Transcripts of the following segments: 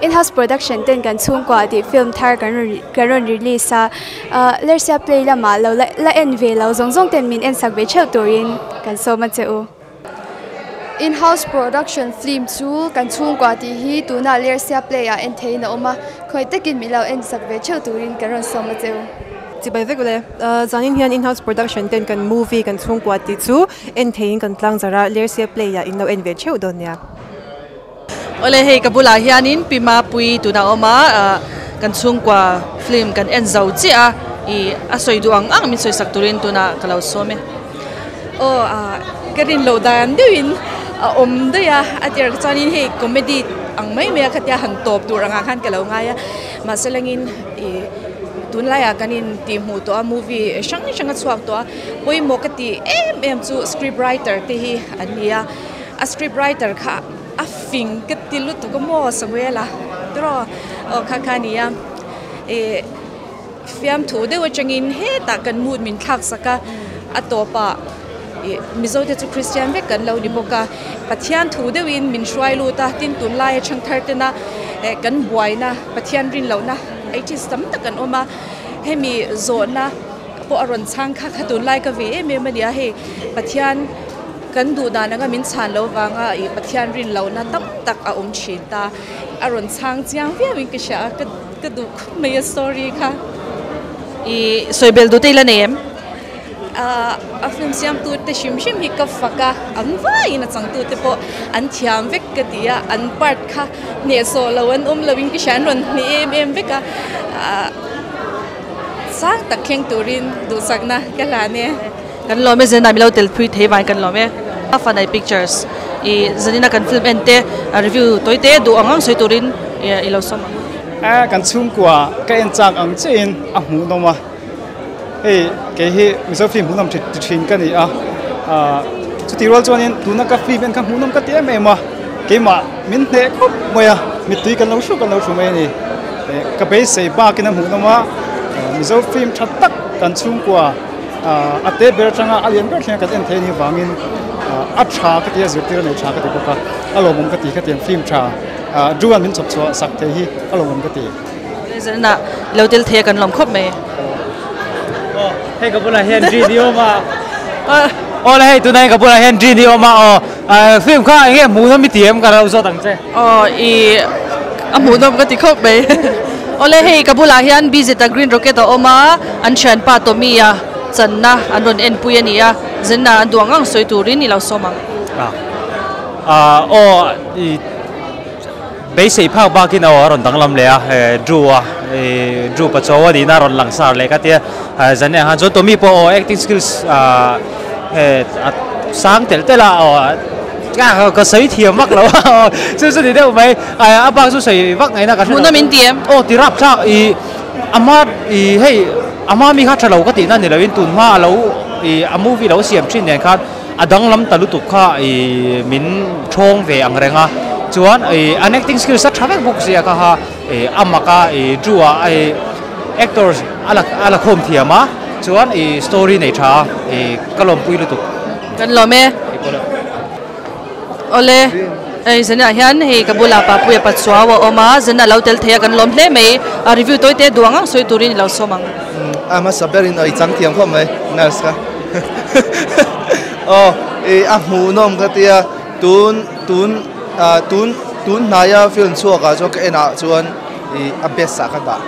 In-house production ten kan chhungkua tih film thar kan rawn kan rawn release a ah Lersia play lamah lo la la en ve lo zawng zawng ten min en sak ve theuh turin kan sawm a che u. In-house production film chu kan chhungkua tih hi tunah Lersia play ah en theihin a awm a, khawi takin min lo en sak ve theuh turin kan rawn sawm a che u. Chibai vek ule. Zanin hian in-house production ten kan movie kan chhungkua tih chu en theihin kan tlang zar a, Lersia play ah in lo en ve theuh dawn nia. Awle hei ka bulah hianin Pi Mapuii tunah a awm a, kan chhungkua film kan en zo chiah a, ih a sawi duh ang ang min sawi sak turin tunah ka lo sawm e. Aw ah ka rin loh dan deuhin a awm daih a, a tirh chuanin hei comedy ang mai mai a khatia han tawp tur angah khan ka lo ngai a, mahse langin ih tunlaiah kan in tihhmuh tawh a movie hrang hrang a chhuak tawh a, pawimawh ka tih em em chu script writer te hi an ni a. A script writer kha a fing ka ti lutuk a maw Samuela tiraw aw kha kha a ni a ih fiamthu deuh atangin hetah kan mood min thlak sak a a tawpah ih Mizo te chu Christian vek kan lo ni bawk a Pathian thu deuhin min hruai lut a tin tunlaia thangthar tena eh kan buaina Pathian rin lohna atheist tam tak an awm a hemi zawhna pawh a rawn chhang kha kha tunlai ka ve em em a ni a hei Pathian. Kan duh dan anga min chhan lo vanga ih Pathian rin lohna tam tak a awm thin ta. A rawn chhang chiang viau in ka hria a, ka ka duh khawp mai a story kha. I sawi bel duh te ila nei em? Ah a film siam tu te hrim hrim hi ka fak a, an vaiin a chang tu te pawh an thiam vek ka ti a, an part kha hnehsawh lo an awm lo in ka hria, an rawn hneh em em vek a, ah sang tak thleng turin duhsakna ka hlan e. Kan lawm e Zena milo tel phui thei vang kan lawm e. Fanai Pictures i zanina kan film en te review tawi te duh ang ang sawi turin i lo sawm ang. A kan chhungkua ka en chak ang chiahin a hmuhnawm a, hei kei hi Mizo film hmuhnawm ti thin ka ni a, chutih rual chuanin tuna ka film en kha hmuhnawm ka ti em em a, keimah min hneh khawp mai a, mittui kan lo hru kan lo hru mai a ni, ka beisei bakin a hmuhnawm a, Mizo film tha tak kan chhungkua. A te ber atanga a lian ber thleng a kan en thei anih avangin a tha ka ti a, zirtir a nei tha ka ti bawk a, a lawmawm ka ti khatiang film tha Drew-a'n min chhawp chhuah sak thei hi a lawmawm ka ti. Zanah lo tel thei a kan lawm khawp mai. Aw hei ka bulah hian Drew ni awm a. Aw le hei tunah hian ka bulah hian Drew ni awm a aw film kha eng nge hmuhnawm i ti em ka lo zawt ang che. Aw i a hmuhnawm ka ti khawp mai. Awle hei ka bulah hian BZ-a Green Rocket a awm a, an thianpa Tommy-a channa an rawn enpui a ni a, Zenna an duh ang ang sawi turin i lo sawm ang. Aw i beisei phak bakin aw a rawn danglam leh a, Drew-a i Drew Pachuau a nihna a rawn langsar leh ka tia, Zenna khan chuan Tommy pawh aw acting skills a sang telh telh a aw. Ka ka sawi thiam vak lo a chu chu ni deuh mai a bak chu sawi vak ngaihna ka hre lo. Hmuhnawm in ti em? Aw ti rap thlak i a hma i hei a hma mi kha tha lo ka tihna ni loin tun hma a lo i a movie lo siam thin nen khan a danglam ta lutuk kha i min thawng ve ang reng a chuan i an acting skills a tha vek bawk sia kha kha i a mak a i Drew ah i actors a la a la khawm thiam a chuan i story nei tha a i ka lawmpui lutuk. Kan lawm e. Awle, hei zanah hian hei ka bulah Papuia Pachuau a awm a, zanah lo tel thei a kan lawm hle mai. A review tawi te duh ang ang sawi turin i lo sawm ang. A hmasa berin aw i chang thiam khawp mai nurse kha. Aw i a hmuhnawm ka tia tun tun tun tun hnaia film chhuakah chuan ka enah chuan i a best ah ka dah.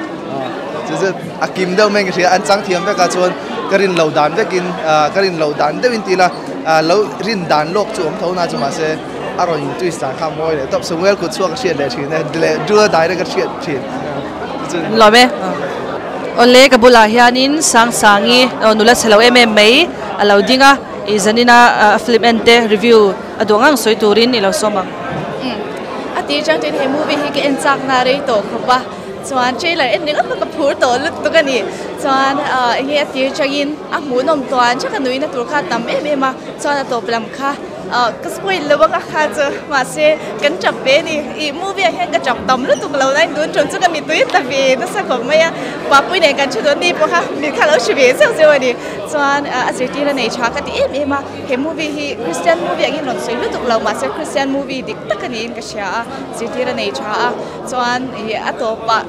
Chu chu a kim deuh mai ka hria an chang thiam vek ah chuan ka rin loh dan vekin ka rin loh dan deuhin ti ila lo rin dan lawk chu awm tho na chu mahse a rawn in twist dan kha a mawi leh tawp Samuel kut chhuak a hriat leh thin e leh Drew-a direct a hriat thin chu chu Lawm e. Awle ka bulah hianin Sangsangi nula chhe lo em em mai a lo ding a i zanina a film en te review a duh ang ang sawi turin i lo sawm ang. A tir chang chuan he movie hi ka en chak na rei tawh khawp a. Chuan trailer en ringawt pawh ka phur tawh lutuk a ni. Chuan enge a tir changin a hmuhnawm tuan thaka nuihna tur kha a tam em em a, chuan a tawp lam kha Ka spoil lo ang a kha chu mahse kan tap ve a ni. Ih movie ah hian ka tap tam lutuk lo nain tun tum chu ka mittui a tla ve nasa khawp mai a. Papui nen kan thu dawn ni pawh kha mit kha lo hre ve zeuh zeuh a ni. Chuan a zirtir a nei tha ka ti em em a. He movie hi Christian movie angin rawn sawi lutuk lo mahse Christian movie dik tak a niin ka hria a, zirtir a nei tha a. Chuan ih a tawpah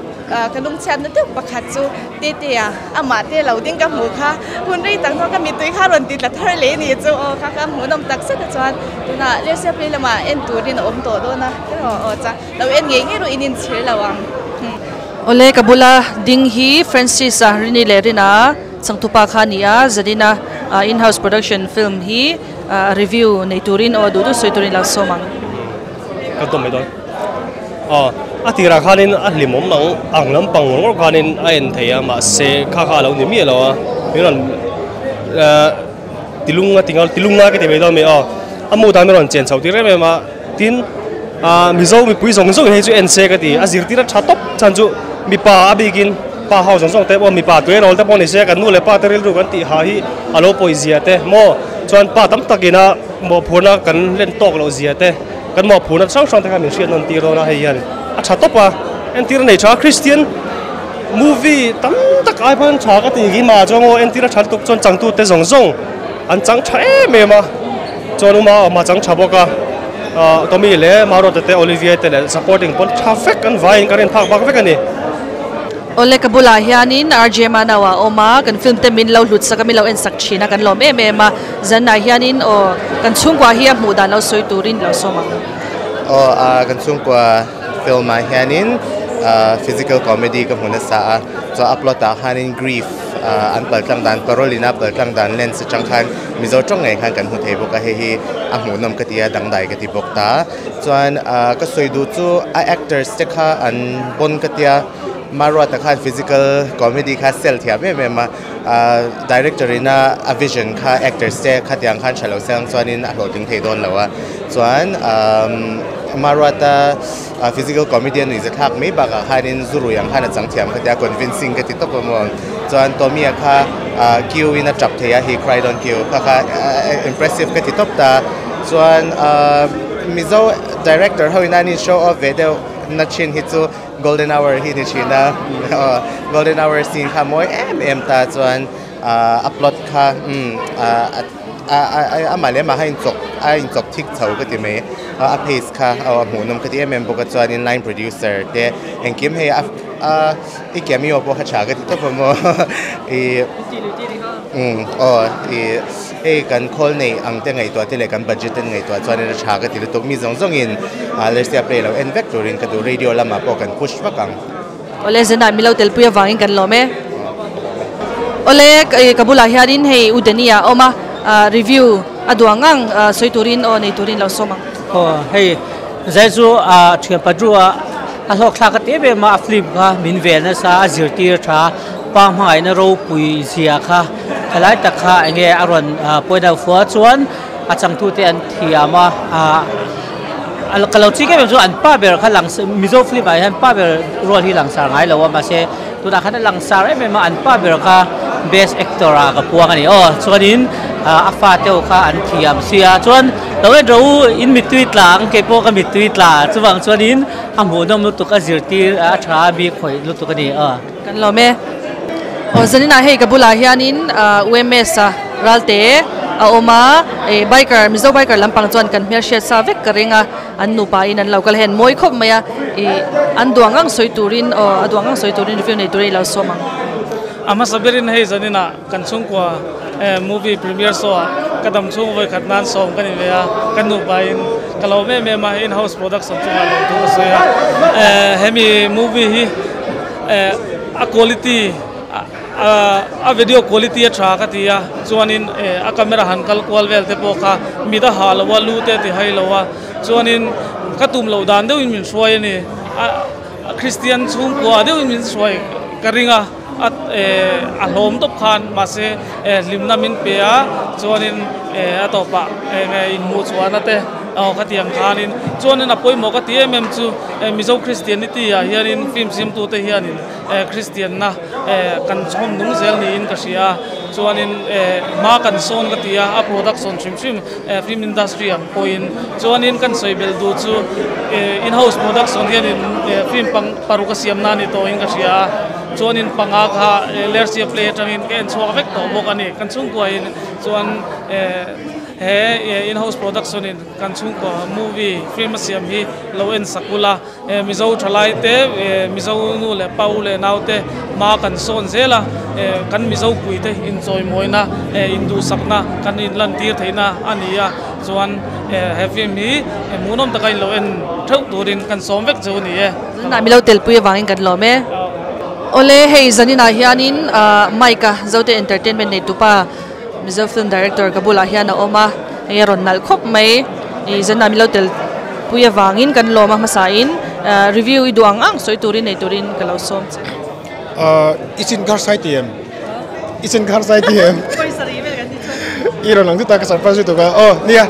ka lungchhiatna deuh pakhat chu Tetea amah te lo ding ka hmuh kha hun rei tak hnuah ka mittui kha rawn ti tla thar leh a ni chu aw kha kha hmuhnawm tak zet a chuan tunah Lersia Play lamah en turin a awm tawh dawn a aw aw chuan lo en ngei ngei rawh in inchhir lo ang. Awle ka bula ding hi Francis-a Rini leh Rina Changtupa kha a ni a, Zanina in-house production film hi review nei turin aw duh duh sawi turin lo sawm ang. Ka dawm mai dawn. Aw, a tirah khanin a hlimawm ang ang lampang ngawr ngawr khanin a en thei a, mahse kha kha a lo ni miah lo a, min rawn tilung a ti nghal tilung ngai ka ti mai dawn a mi aw, a mood ah min rawn chen chhoh tir em em a, tin Mizo mipui zawng zawngin hei chu en se ka ti, a zirtir a tha tawp chhan chu mipa a bikin pa ho zawng zawng te pawh mipa tuairawl te pawh ni se kan nu leh pa te rilru kan tih ha hi a lo pawi zia te maw chuan pa tam takin a mawhphurhna kan len tawk loh zia te kan mawhphurhna hrang hrang te kha min hriat nawn tir dawn a hei hian a tha tawp a entir a nei tha Christian movie tam tak ai pawn tha ka tih hi mah chuan aw entir a tha lutuk chuan changtu te zawng zawng an chang tha em em a chuan uma awm a chang tha bawk a ah Tommy leh Maruata te Olivia te leh supporting pawn tha vek an vaiin ka rin phak bak vek a ni. Awle ka bulah hianin RJ Manaw a awm a, kan film te min lo hlut sak a, min lo en sak thin a, kan lawm em em a. Zanah hianin aw kan chhungkua hi a hmuh dan lo sawi turin lo sawm ang. Aw a kan chhungkua film ah hianin physical comedy ka hmu nasa a, chuan a plot ah khanin grief an pal tlang dan parole in a pal tlang dan lens atang khan Mizo tawng ngei khan kan hmu thei bawk a, hei hi a hmuhnawm ka ti a, dangdai ka ti bawk ta. Chuan ka sawi duh chu a actors te kha an bon ka tia. Maruata khan physical comedy kha sel thiam em em a, director in a a vision kha actors te khatiang khan tha lo se ang chuanin a hlawhtling thei dawn lo a, chuan Maruata physical comedy a nuihza thlak mai bakah khanin zurui ang khan a chang thiam kha tia convincing ka ti tawp a maw, chuan Tommy-a kha queue in a tap thei a, he cried on queue kha kha impressive ka ti tawp ta, chuan Mizo director ho in an in show off ve deuh na thin hi chu. Golden hour hi ni thin a, golden hour scene kha mawi em em ta chuan a plot kha umm amah leh amah kha a inchawk a inchawk thik chho ka ti mai a pace kha a hmuhnawm ka ti em em bawk a chuanin line producer te engkim hei a i cameo pawh kha tha ka ti tawp a maw ih umm aw ih. Hei kan khawl neih ang te ngaihtuah te leh kan budget te ngaihtuah chuanin a tha ka ti lutuk. Mi zawng zawngin Lersia play lo en vek turin ka duh. Radio lamah pawh kan push vak ang. Awle Zena milo telpui avangin kan lawm e. Awle ka bulah hianin hei U Danny a awm a, review a duh ang ang sawi turin aw nei turin lo sawm ang. Aw hei zai chu a thian Padru a a hlawk thlak a ti em em a, a film kha min vel nasa a zirtir tha pa hmangaihna ropui zia kha Helai tak kha enge a rawn point out fua chuan a changtute an thiam a, ah ka lo chik em em chu an pa ber kha lang Mizo film ah hian pa ber role hi langsar ngai lo a mahse tunah khan a langsar em em a an pa ber kha best actor ah ka puang a ni aw chuanin a fate ho kha an thiam sia chuan lo en rawh u in mittui tla ang keipawh ka mittui tla chuvang chuanin a hmuhnawm lutuk a zirtir a tha a bik khawih lutuk a ni aw. Kan lawm e. Aw zaninah hei ka bulah hianin UMS a Ralte a awm a, eh biker Mizo biker lampang chuan kan hmelhriat sa vek ka ring a, an nupa in an lo kal hen mawi khawp mai a, ih an duang ang sawi turin aw a duang ang sawi turin review nei turin i lo sawm ang. A hmasa berin hei zaninah kan chhungkua movie premiere show ah ka dam chhung vawi khat nan sawm ka ni ve a, ka nupa in ka lawm em em a, in house production chungah lawm thu ka sawi a, hemi movie hi. A quality a video quality a tha ka ti a chuanin a camera han kal kual vel te pawh kha mit a ha lo a lu te a ti hai lo a chuanin ka tum loh dan deuhin min hruai a ni a Christian chhungkua deuhin min hruai ka ring a a hlawm tawp khan mahse hlimna min pe a chuanin a tawpah enge inhmuh chhuahna te aw khatiang khanin chuanin a pawimawh ka ti em em chu. Mizo Christianity ah hianin film siamtute hianin Christian na kan chhawm nung zel niin ka hria a, chuanin hma kan sawn ka ti a, a production hrim hrim film industry ang pawhin chuanin kan sawi belh duh chu in house production hianin film paruk a siam na ni tawhin ka hria a, chuanin panga kha Lersia play atangin ka en chhuak vek tawh bawk a ni, kan chhungkuain chuan he in house production in kan chhungkua movie film a siam hi lo en sak ula. Mizo thalai te, Mizo nu leh pa u leh nau te hma kan sawn zel a, kan Mizo pui te inchawimawina, induhsakna kan inlantir theihna a ni a, chuan he film hi hmuhnawm taka inlo en theuh turin kan sawm vek chu a ni e. Zanah milo telpui avangin kan lawm e. Awle hei zaninah hianin Mike-a Zote Entertainment neitupa Mizo film director ka bulah hian a awm a, hei a rawn nalh khawp mai, ih zanah milo tel pui avangin kan lawm a hmasa in review i duh ang ang sawi turin nei turin ka lo sawm che. Ahh i chin khar sai ti em? I chin khar sai ti em? I rawn lang zet a ka surprise lutuk a, aw nia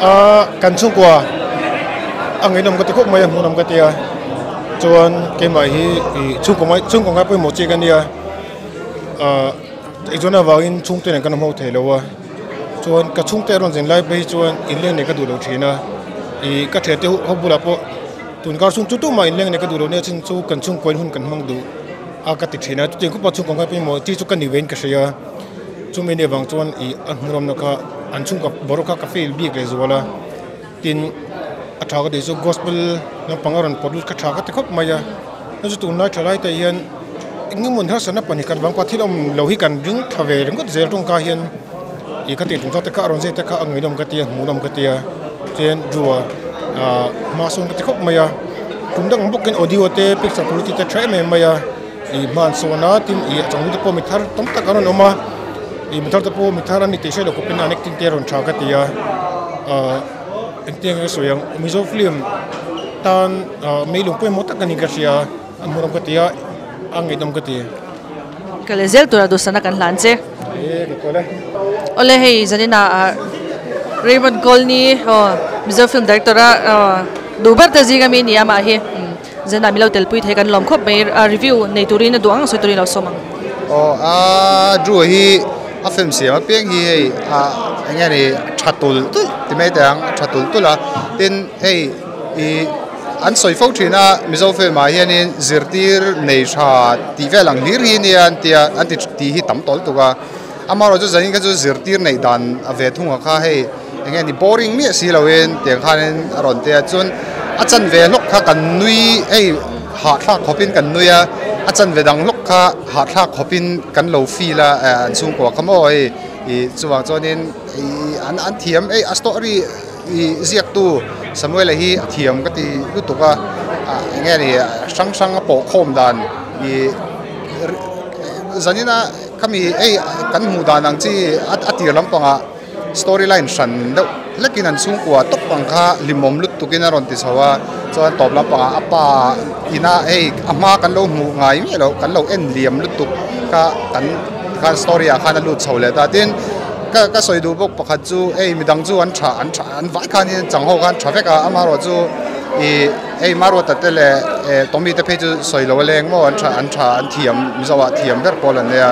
ahh kan chhungkua a ngeihnawm ka ti khawp mai a hmuhnawm ka ti a chuan keimah hi ih chhungkaw ngai chhungkaw ngai pawimawh chi ka nia ahh. Eizawn avangin chhungte nen kan hmuh thei lo a, chuan ka chhungte a rawn zin lai phei hi chuan inleng nen ka duh lo thin a, ih ka thiante ho bulah pawh tun kar chhung chu tumah inleng nen ka duh lo nia chin chu kan chhungkaw in hun kan hmang duh a ka ti thin a, chutiang khawpa chhungkaw ngai pawimawh chi chu ka ni vein ka hria a, chumi nih avang chuan ih a hmuhnawmna kha an chhungkaw boruak kha ka feel bik leh zual a, tin a tha ka tih chu gospel lampang a rawn pawt lut kha tha ka ti khawp mai a, hei chu tunlai thalai te hian. Engemaw harsatna pahnih kan vang pah thil awm lo hi kan ring tha ve ringawt zel tawngka hian ih ka tih tum te kha a rawn zet te kha a ngeihnawm ka tia hmuhnawm ka tia chuan dua ah hma sawn ka ti khawp mai a tum dang bawkin audio te picture quality te tha em em mai a ih hma an sawn a tin ih a changtu te pawh mi thar tam tak an rawn awm a ih mi thar te pawh mi thar an ni tih hriat loh khawpin an acting te a rawn tha ka ti a ah engtiang nge ka sawi ang Mizo film tan ah meilung pawimawh tak a ni ka hria. A hmuhnawm ka ti a, a ngaihnawm ka ti. Ka leh zel tura duhsana kan hlan che. E ka kawl e. Awle hei zanina ah Raymond Colney aw Mizo film director a aw duh ber te zing ami a ni a mah hi zanah milo telpui thei kan lawm khawp mai a review nei turin a duh ang sawi turin a lo sawm ang. Aw a Drew hi a film siam apiang hi hei ah eng nge ni tha tul tul ti mai teh ang a tha tul tul a tin hei ih. An sawi fo thin a, Mizo film ah hianin zirtir nei tha tih vel ang hlir hi nia an tia an ti tih hi tam tawl tuk a. Amaherawhchu chu zanin kha chu zirtir neih dan a ve thung ang kha hei eng nge ni boring miah si loin tiang khanin a rawn tia chuan a chanve hlawk kha kan nui hei hahthlak khawpin kan nui a, a chanve dang hlawk kha hahthlak khawpin kan lo feel a an chhungkua kha maw hei ih chuvang chuanin ih an thiam hei a story. Ih ziaktu Samuela hi a thiam ka ti lutuk a, ah eng nge ni hrang hrang a pawh khawm dan ih zanina khami hei kan hmuh dan ang chi a tir lampangah story line hran deuh hlekin an chhungkua tawp ang kha hlimawm lutukin a rawn ti chho a, chuan tawp lampangah a pa ina hei a hma kan lo hmuh ngai miah loh kan lo en liam lutuk kha kan khan story ah khan a lut chho leh ta tin. Ka ka sawi duh bawk pakhat chu hei midang chu an tha an tha an vai khanin chang ho khan tha vek a amaherawh chu ih hei Maruata te leh eh Tommy te phei chu sawi lo a leng maw an tha an tha an thiam Mizo ah thiam ber pawl an nia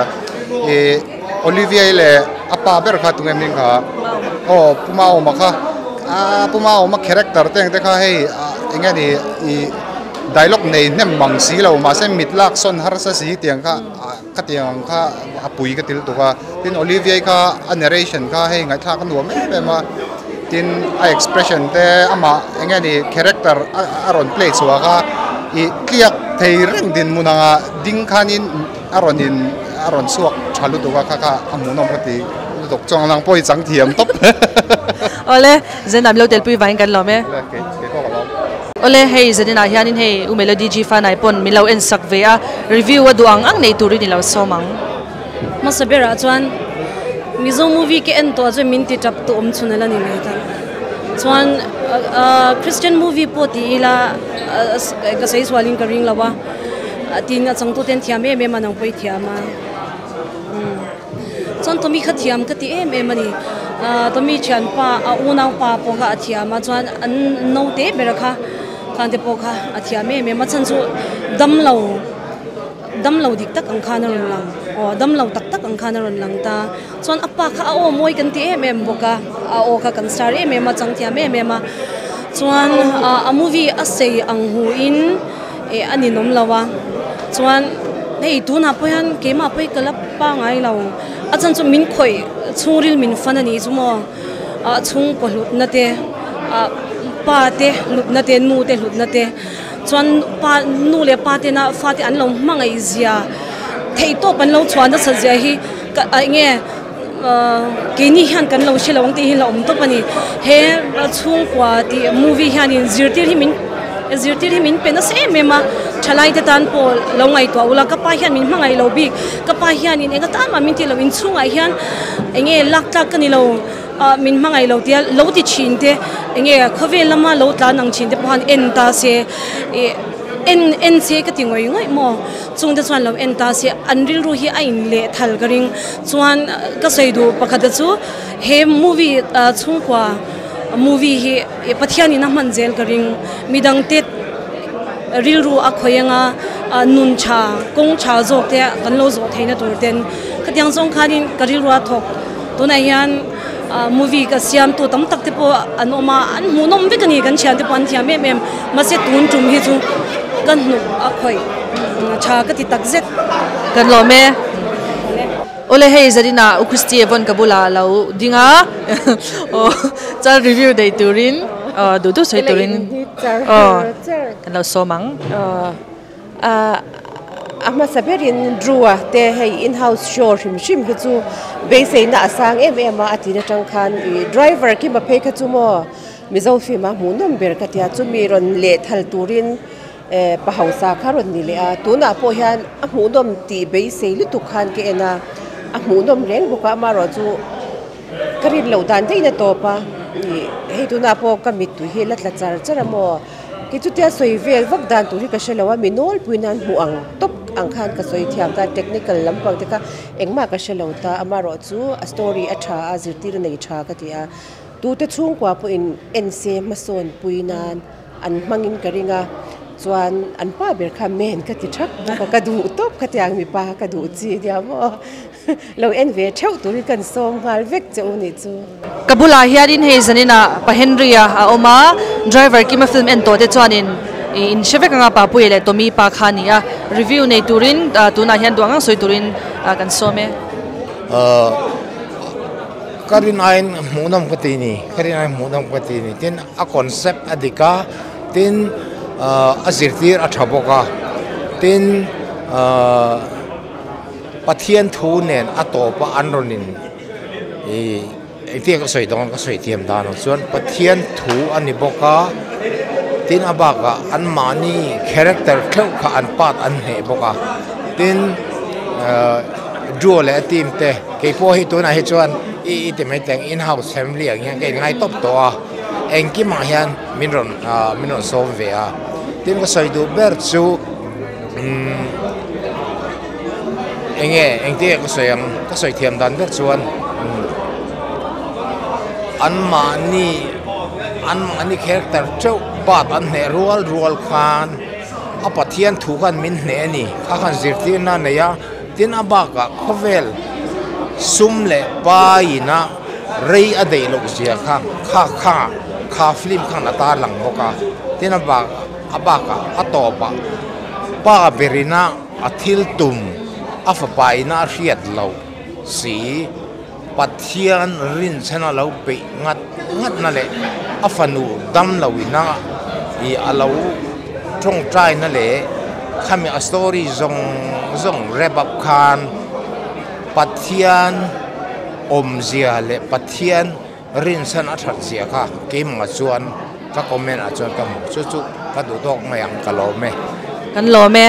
ih Olivia i leh a pa ber kha tunge hming kha aw Pu Maawma kha ah Pu Maawma character te ang te kha hei ah eng nge ni ih dialogue nei hnem mang si lo mahse mit lak sawn harsa si tiang kha. Ka tiang ang kha a pui ka ti lutuk a, tin Olivia-i kha a narration kha hei ngaihthlak a nuam em em a, tin a expression te amah eng nge ni character a rawn play chhuah kha ih tliak thei reng dinhmun anga ding khanin a rawn in a rawn chhuak tha lutuk a kha kha a hmuhnawm ka ti lutuk chuang lang pawh hi chang thiam tawp. Awle, Zenam lo telpui vangin kan lawm e. Awle, kei pawh ka lawm. Awle, hei zaninah hianin hei U Melody G Fanai pawn min lo en sak ve a, review a duh ang ang nei turin i lo sawm ang. Hmasa berah chuan Mizo movie ka en tawh chuan min ti tap tu awm chhun ala ni mai ta. Chuan Christian movie pawh ti ila ka sawi sualin ka ring lo a, tin a changtute an thiam em em a, nang pawh i thiam a. Chuan Tommy kha thiam ka ti em em a ni. Tommy thianpa a unaupa pawh kha a thiam a, chuan an naute ber kha khan te pawh kha a thiam em em a. Chhan chu damlo Damlo dik tak ang khan a rawn lang. Aw, damlo tak tak ang khan a rawn lang ta. Chuan a pa kha a aw mawi kan ti em em bawk a, a aw kha kan star em em a, chang thiam em em a. Chuan a movie a sei ang hu in eh a ninawm lo a. Chuan hei tunah pawh hian keimah pawh hi ka la pangai lo. A chan chu min khawih chhungril min fan a nih chu maw. A chhungkaw hlutna te, pa te hlutna te, nu te hlutna te. Chuan pa nu leh pa tena fate an lo hmangaih zia theih tawp an lo chhuah nasa zia hi ka eng nge keini hian kan lo hre lo ang tih hi la awm tawp a ni. He chhungkua tih movie hianin zirtir hi min zirtir hi min pe nasa em em a, thalai te tan pawh lo ngaihtuah ula ka pa hian min hmangaih lo bik, ka pa hianin eng atan mah min tih loh inchhungah hian eng nge lak tlak ka ni lo. Ah min hmangaih lo tia lo ti thin te enge khawvel lama lo tlan ang thin te pawh khan en ta se ih en en se ka ti ngawih ngawih maw chung te chuan lo en ta se an rilru hi a in leh thal ka ring chuan ka sawi duh pakhat te chu he movie ah chhungkua movie hi Pathian in a hman zel ka ring midang te rilru a khawih anga ah nun tha kawng tha zawk te kan lo zawh theihna tur ten khatiang zawng khanin ka rilru a thawk. Tunah hian movie ka siamtu tam tak te pawh an awm a, an hmuhnawm vek a ni, kan thiante pawh an thiam em em, mahse tun tum hi chu ka hnuk a khawih tha ka ti tak zet. Kan lawm e. Awle hei Zarina U Christy Evon ka bulah a lo ding a, aw chuan review nei turin duh duh sawi turin aw kan lo sawm ang. A hmasa berin Drew-a te hei in-house show hrim hrim hi chu beiseina a sang em em a, a tir atang khan ih driver Kima phei kha chu maw Mizo film a hmuhnawm ber ka tia chumi rawn lehthal turin eh pa hausa kha rawn ni leh a, tunah pawh hian a hmuhnawm tih beisei lutuk khan ka en a, a hmuhnawm reng bawk a amaherawhchu ka rin loh dan daih na tawp a ih hei tunah pawh ka mittui hi la tla char char a maw. Kei chutia sawi vel vak dan tur hi ka hre lo a, mi nawlpui nan hmuh ang tawp ang khan ka sawi thiam ta, technical lampang te kha engmah ka hre lo ta, amaherawh chu a story a tha a, zirtir a nei tha ka ti a, tute chhungkua pawhin en se hmasawn pui nan an hmangin ka ring a, chuan an pa ber kha men ka ti thak bawk a, ka duh tawp khatiang mipa ka duh chi nia maw. Lo en ve theuh turin kan sawm nghal vek che u nih chu. Ka bulah hianin hei zaninah Pa Henry-a a awm a, driver Kima film en tawh te chuanin in hre vek anga Papuia leh Tommy pa kha a ni a, review nei turin tunah hian duh ang ang sawi turin kan sawm e. Ka rin aiin hmuhnawm ka ti ni, ka rin aiin hmuhnawm ka ti ni. Tin, a concept a dik a, tin a zirtir a tha bawk a, tin. Pathian thu nen a tawpa an rawn in ih engtin nge ka sawi dawn ka sawi thiam dan ang chuan Pathian thu a ni bawk a tin a bakah anmahni character theuh kha an part an hneh bawk a tin ahh Drew leh a team te keipawh hi tunah hi chuan i i ti mai teng in house family ang hian ka inngai tawp tawh a engkimah hian min rawn ahh min rawn sawm ve a tin ka sawi duh ber chu umm. Eng nge engtin nge ka sawi ang ka sawi thiam dan ber chuan anmahni anmahni character theuh part an hneh rual rual khan a Pathian thu khan min hneh a ni kha khan zirtirna a nei a tin a bakah khawvel sum leh paina rei a daih loh zia kha kha kha kha film khan a tarlang bawk a tin a bak a bakah a tawpah pa berina. A thil tum a fapa ina a hriat loh si, Pathian rinchhen a lo peih ngat ngat na leh a fanu dam lo ina ih a lo tawngtai na leh khami a story zawng zawng wrap up khan Pathian awmzia leh Pathian rinchhan a that zia kha keimah chuan ka comment ah chuan ka hmu chu chu ka duh tawk mai ang ka lawm e. Kan lawm e.